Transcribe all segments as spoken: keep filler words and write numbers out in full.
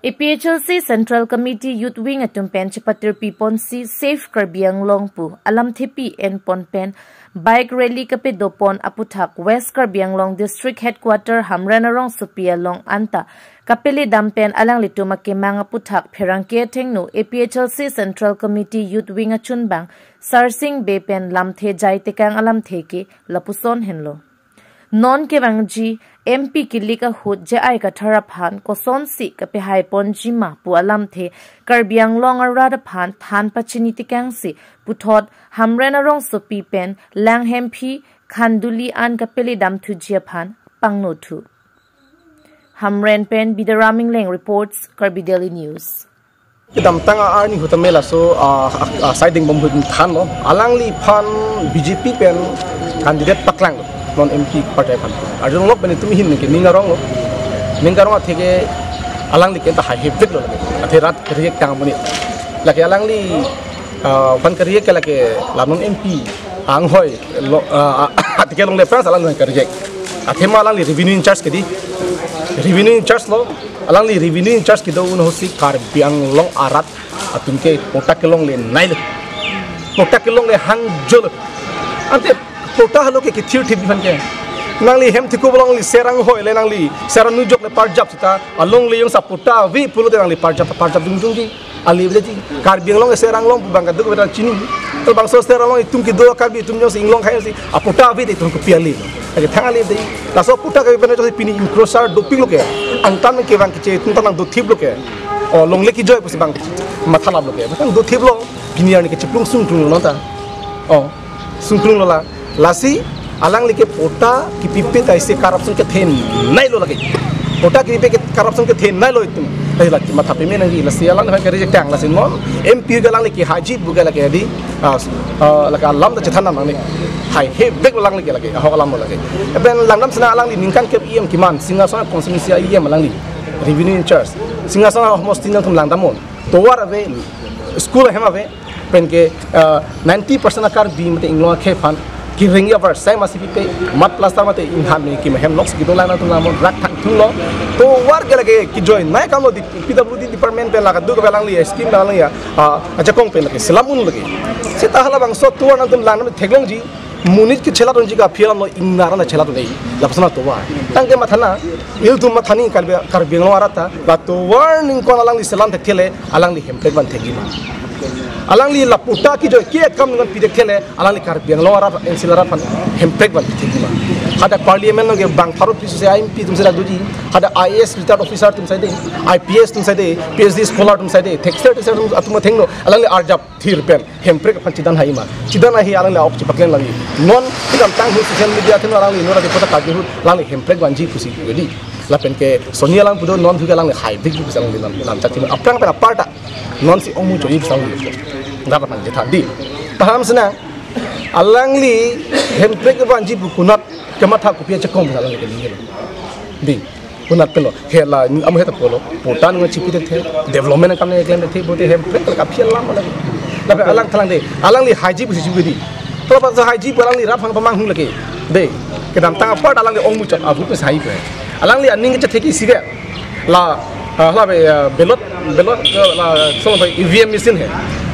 A P H L C Central Committee Youth Wing atum pen chepatirpi ponsi Save Karbi Anglong pu alamthepi enpon pen bike rally kapedo pon aputhak West Karbi Anglong District Headquarter Hamren arongsopi along anta kapele dam pen alanglitum akemang aputhak pherangke athengno A P H L C Central Committee Youth Wing achunbang Sarsing Bey pen lamthe jai tekang alamthe ke lapuson henlo. Non kevangji M P kilik ahut J I Kathar aphan kosonsi kapehai ponji ma pu alamthe Karbi Anglong arat aphan than pachini tekangsi puthot Hamren arongsopi pen Langhemphi Khanduli an kapele dam thuji aphan pangno thu. Hamren pen Bidaram Ingleng reports, Karbi Daily News. Kedamtang a-arni ahut tame laso, ah, ah, ah, siding bomb ahut thanlo. Alangliphan B J P pen candidate paklanglo. Non M P party aphan. Arjun lok pen itum ahin ke ning aronglo. Ning arong atheke alangli ke ta haihe veklo lake. Athe rat keriek tang muni. Lake alangli, ah, aphan keriek ke lake la non M P anghoi lo, ah, ah, atheke longle prans alangli keriek. Athema alangli revenue in charge kedi. Revenue in charge lo. Alangli revenue in charge kedo un ahutsi Karbi Anglong arat atum ke patta kelongle nailo. Patta kelongle hangjolo. Ante patta halo ke kethir thip aphan ke. Nangli hem thikop along nangli ser anghoi le nangli ser anujok le parjap sita alongle jongsi patta ave pulote nangli parjap parjap dungdungji. Ali bede ji, Karbi Anglong ser anglong pu bang kaduk beda chini. Labangso ser anglong itum kedo Karbi atum jongsi inglong khai si apatta ave te itum kopi ali. Lake thang ali de. Laso patta ke bena jongsi pini encroacher dopiklo ke. Angtan ke bang keche itum ta nangdothiplo ke. O longle kejoi pusi bang mathalaplo ke. Bang dothiplo. Pini arni ke chiplung sungklunglo ta. O sungklunglo la. Lasi alangli ke patta kepipe ta isi corruption kethenei lo lake. Patta kepipe ke corruption kethenei lo itum. Lasi lake matha peme nangji, lasi alangli ke reject tang, lasi non M P ke alangli kehaiji pu ke lake di, ah, ah, lake alam ta chethan nang ni. Haihe vek alangli ke lake, ahok alam lake. Pen langdam sena alangli ningkan ke E M keman, Singhason constituency E M alangli. Revenue in charge. Singhason homosti nangtum langdam non. Tovar ave, school ahem ave, pen ke, ah, ninety percent a-Karbi mate inglong akhei aphan kereng avar sai masi pipe, mat plaster mate inghan me kim ahem lok si kedo lang nangtum lang non rak thang thunglo. Tovar ke lake kejoinei kamlo di P W D department pen lake duk alangli scheme alangli ya, ah, ajakong pen lake selam un lake. Seta halabangso tovar nangtum lang nang theklongji. Monit ke chelat unji ke aphi alam lo ingnar na chelat un-e. Lapuson tovar. Tangke mathana, ilitum mathani Karbi, Karbi Anglong arat ta, la tovar ningkan alangli selam thekthele, alangli Hemprek van thekji ma. Alangli la patta kejoi ke kam ningkan pi thekthele, alangli Karbi Anglong arat, N C arat aphan Hemprek van thekji ma. Hadak parliament nang ke bang pharo piso se M P atum si lak doji, hadak I A S retired officer atum saide, I P S atum saide, P H D scholar atum saide, texter texter atum athengno, alangli arjap thir pen Hemprek aphan chidan hai ma. Chidan hai alangli ok chipaklem lagi. Non kedamtang ahut social media athengno alangli non adi kota kagi ahut alangli Hemprek vanji pusi kedi. Lapen ke soni alang pudo non thuke alangli hai big pusi alangli lam, lam chak chim. Aphrang pen aparta. Non si ongmu choi pusi alangli. Dak aphan chethan di. Paham sena. Alangli Hemprek vanji pu konat kematha kopi achekong alangli ke di. Di. Konat pen lo, hela, amu heta pulo, patta nang chipi thekthe, development akam nang keklem thekthe, bote Hemprek ke aphi alam lake. Lapen alang thalang de, alangli haiji pusi chipi di. Tolapa haiji pu alangli rat aphan pamanghung lake. De, kedamtang apart alangli ongmuchot, abu pusi hai pe. Alangli aning kechethe ke isi ke. La, ah, la be, ah, ballot, ballot, ah, la, song bai E V M machine he.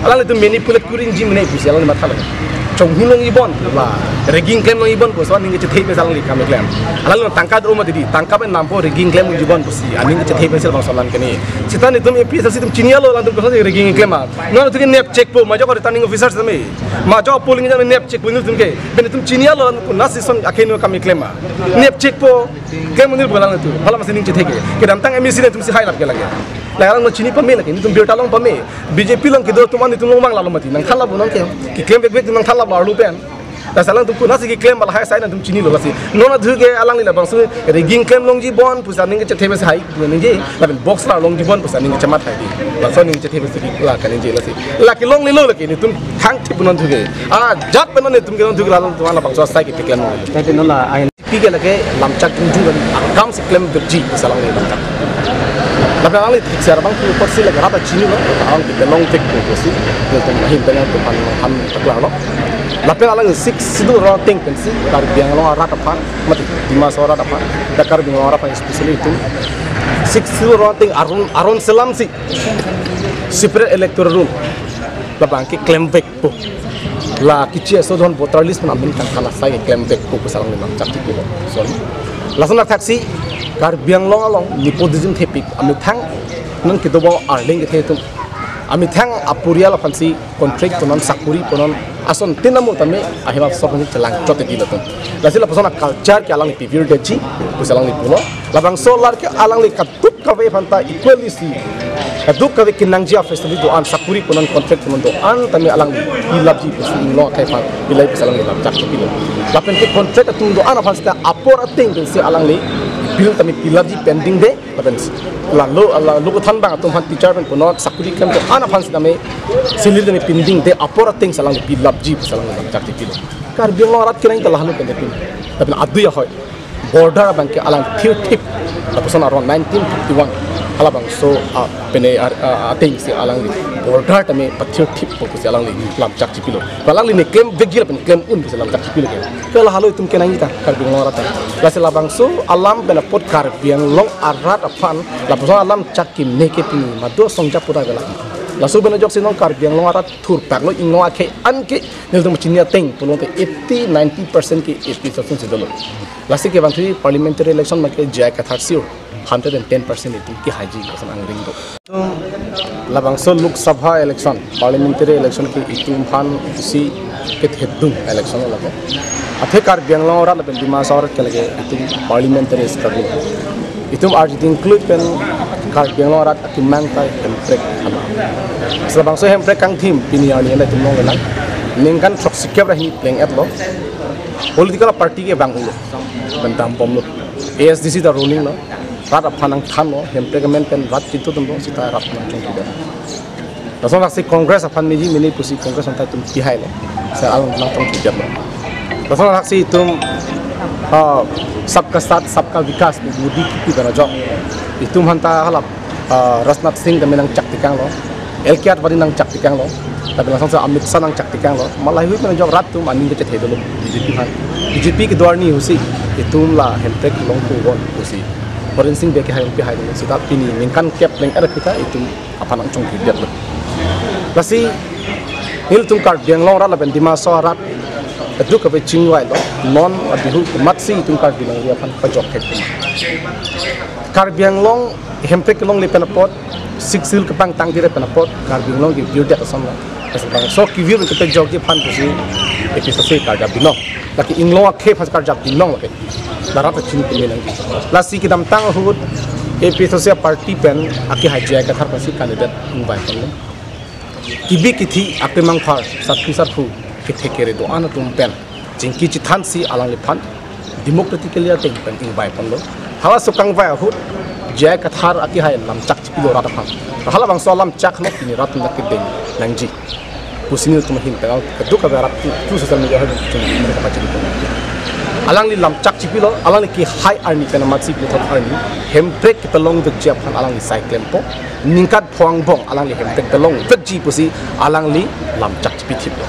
Alanglitum manipulate kuri unji mene pusi alangli matha lake. Chonghulong ibon, la, rigging klem long ibon pusi aning kechethe pen alangli kam keklem. Alangli tangka dro mati di, tangka pen nampo rigging klem unji bon pusi, aning kechethe pen sel bang solan keni. Seta nelitum A P H L C atum chinilo alangtum koson rigging klem ma. Non atum ke nep check po, majok returning officer seme. Majok polling jam nep check po nelitum ke. Pen nelitum chinilo alangtum konat si son akheno kam keklem ma. Nep check po, klem unji pu alangtum. Hala masi ning chethe ke. Kedamtang M A C nelitum si hai lap ke lake. La alangtum chini pame lake, nelitum birta long pame. B J P along kedo atum an nelitum long mang lalo mati. Nangthan lap non ke. Keklem bek bek nangthan lap arlo pen. Lasi alangtum konat si keklem lahai sai nangtum chinilo lasi. Non adhu ke alangli labangso rigging klem longji bon pusi aning kechethe pen si hai pu ningje. Lapen box la longji bon pusi aning kechemat hai di. Laso aning kechethe pen si la kaningje lasi. La kelonglelo lake nelitum thang thip non thuke. Ajat pen non nelitum ke non thuke la alangtum labangso sai ke keklem. Tadi non la ain. Pi ke lake lamchak jung jung akam si klem vekji pusi alangli lamchak. Lapen alangli thik ser bang tu porsi lake rat chinilo, alangli kelong vek tu porsi, nelitum ahin pen nangtum pan ham taklar lo. Lapen alangli Sixth Schedule ro teng pensi, Karbi Anglong arat aphan, mati, Dima Hasao arat aphan, dak Karbi Anglong arat aphan especially itum Sixth Schedule aron ateng aron aron selamsi separate electoral roll labang ke klem vekpo. La kichi aso don voter list pen amen tangka asai klem vekpo pusi alangli lamchak chipilo. Sorry. Lason athaksi Karbi Anglong along nepotism thepik, amethang non kedo ba arleng kethe atum, amethang aporial aphansi contract punon, sakuri punon, ason tin amo tame ahima sorkar ni chelang chote dilo atum. Lasi lapuson a-culture ke alangli pivirdetji pusi alangli pulo. Labangso lar ke alangli kaduk kave aphanta equally si, kaduk kave kenangji a-facility do-an, sakuri punon, contract punon do-an tame alangli pilapji pusi Inglong akhei aphan pilai pusi alangli lamchak chipilo. Lapen ke contract atum do-an aphan seta apor ateng pensi alangli bill tame pilapji pending de. Lapen la lo, la lo kothan bang atum aphan, teacher pen punon, sakuri klem do-an aphan sitame salary tame pending de, apor atengsi alangli pilapji pusi alangli lamchak chipilo. Karbi Anglong arat kenang ta lahelo pen pin. Lapen adui ahoi border abang ke alang thirthip. Lapuson aron nineteen fifty-one halabangso a pene ar-, a, atengsi alangli border tame pathirthippo pusi alangli lamchak chipilo. Alangli ne klem vekji lapen klem un pusi lamchak chipilo ke. Ke lahelo itum kenangji ta Karbi Anglong arat ta. Lasi labangso alam pen apot Karbi Anglong arat aphan lapuson alam chak keme ke pini madu asong japo ta vela. Laso pen ajoksi non Karbi Anglong arat thurpaklo, Inglong akhei an ke nelitum chini ateng pulote eighty ninety percent ke A P H L C si dolo. Lasi kevangthu parliamentary election make J I Kathar sure hundred and ten percent itum kehaiji koson angring do. Labangso Lok Sabha election, parliamentary election ke itum aphan isi kethedung election lo lake. Athe Karbi Anglong arat lapen Dima Hasao arat ke lake itum parliamentary struggle. Itum arjuding klui pen Karbi Anglong arat akemang ta hemprek hana. Labangso hemprek kangthim pini arni ena itum longlelang. Ningkan throksikep ra hini pleng-etlo. Political party ke vang-ulo. Bendam bomlo. A S D C ta ruling lo. Rat aphan nangthanlo, hemprek amen pen rat chinthudunlo, seta rat nangchongkidam. Lason athaksi Congress aphan meji mene pusi Congress aphanta itum pihailo. Seta along nangchongkidamlo. Lason athaksi itum, ah, Sabka Saath, Sabka Vikas, Modi kipi pen ajok. Itum aphanta hala, ah, Rajnath Singh tame nangchak tekanglo. L K Advani nangchak tekanglo. Lapen lasonsi Amit Shah nangchak tekanglo. Malaihui pen ajok rat atum aning kechethe dolo B J P aphan. B J P kedo arni ahutsi itum la hemprek long ko von pusi Horen Sing Bey ke hai pi hai dolo. Seta pini ningkan kep pleng-et ra kita itum aphan nangchongkidetlo. Lasi nelitum Karbi Anglong arat lapen Dima Hasao arat kaduk kave chingvailo. Non abihu komatsi itum Karbi Anglong aphan pajok thek. Karbi Anglong hemprek kelongle pen apot, Sixth Schedule kepangtang dire pen apot, Karbi Anglong ke birdet ason lo. Bangso kevir kepajokji aphan pusi A P H L C karja binong. Lake Inglong akhei aphan karja binong lake. La rat ta chini keme nangji. Lasi kedamtang ahut A P H L C party pen akehai J I Kathar pensi candidate ingvaiponlo. Kibi kithi akemang phar, sarpi sarpo, kethe kere do-an atum pen chingki chithansi alangliphan democratically ateng pen ingvaiponlo. Halaso kangvai ahut J I Kathar akehai lamchak chipilo rat aphan. Halabangso lamchak lo pini rat atum kedeng nangji pusi nelitum ahin tanggal kaduk kave arat tu, tu social media ahut chungkiri mereka pachini. Alangli lamchak chipilo, alangli kehai arni pen amatsi puthot arni hemprek kepalong vekji aphan alangli sai klempo. Ningkan pho angbong alangli hemprek palong vekji pusi alangli lamchak chipithiplo.